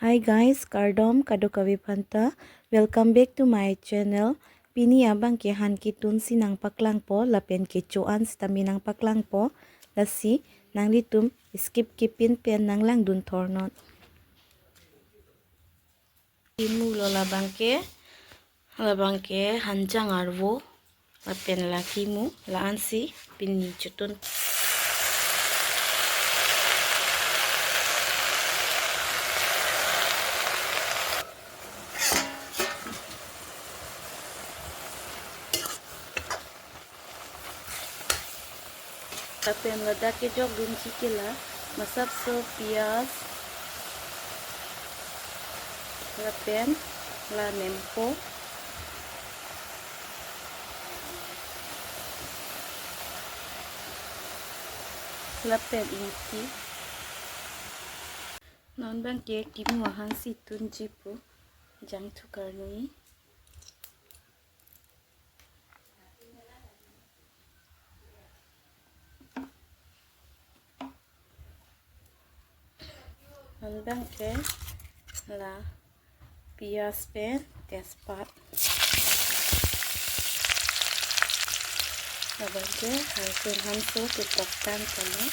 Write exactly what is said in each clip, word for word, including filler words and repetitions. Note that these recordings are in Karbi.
Hi guys, kardom kadokave aphanta. Welcome back to my channel. Pini abangke han ketun si nangpaklangpo, lapen kecho-an sitame nangpaklangpo. Lasi nanglitum skip kepin pen nanglangdun thornon. Kimu lo labangke, labangke hanjang arvo, lapen la kimu, la-ansi pini chotun. Lapen ladak kejokdunji ke la masapso piyaj, lapen la nempo, lapen ingti. Non abangke kimu ahan si tunji pu, jangthu karni. Non abangke la piyaj pen tejpat. Labangke haisun hanso ketok tangtanglo.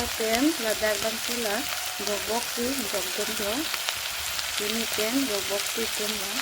Lapen ladak abangke la bokbok si jokdunlo. Pini pen bokbok si tunlo.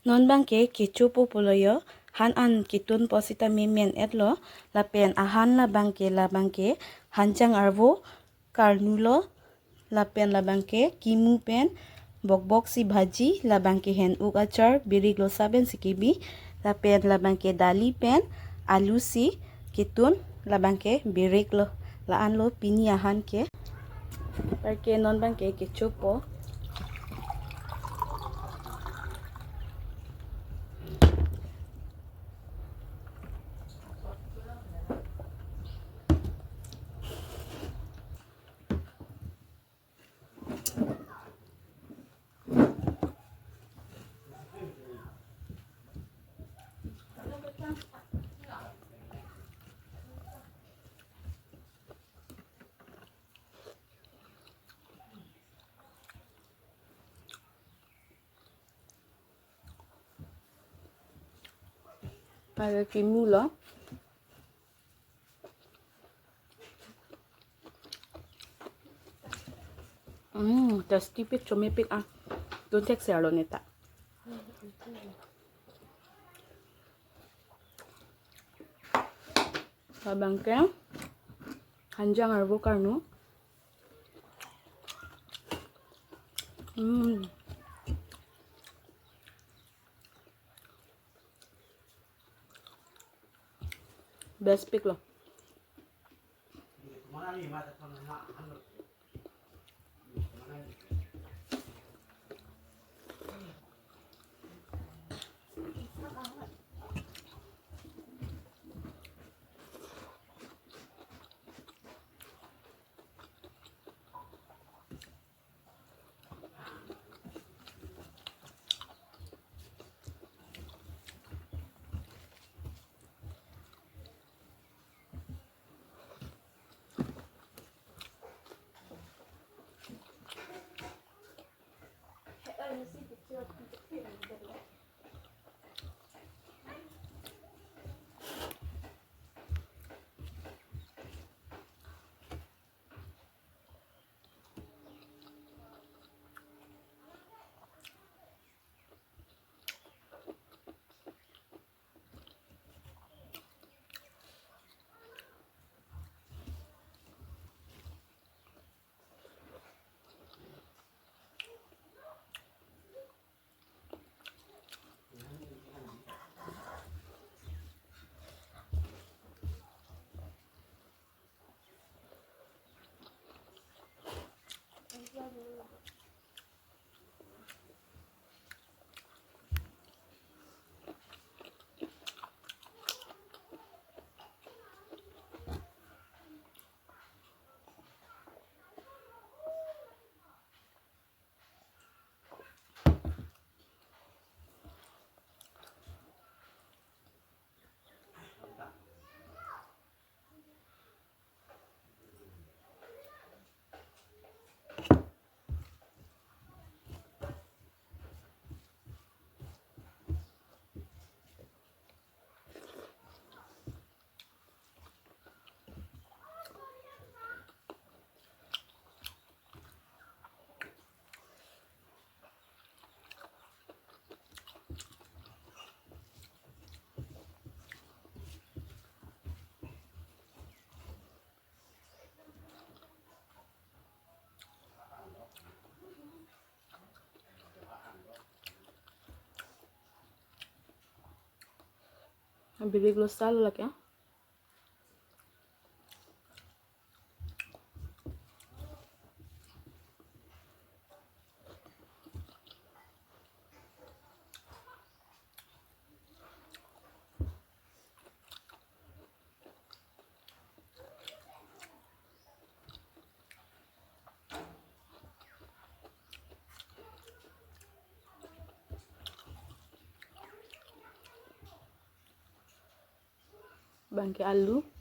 Non abangke kechopo pulo yo, han an ketunpo sitame men-etlo, lapen ahan labangke, labangke hanjang arvo karnulo, lapen labangke kimu pen bokbok si bhaji, labangke hen-ok achar, birik losa pensi kebi, lapen labangke dali pen alu si ketun, labangke biriklo. La-anlo pini ahan ke. Anparke non abangke kechopo. Para kimu lo. Mm, tasty pik, chomepik ah. Dun thek si arlo neta. Labangke hanjang arvo karnu. Mm. Best pik lo. Birik lo salo lake. Bangke alu.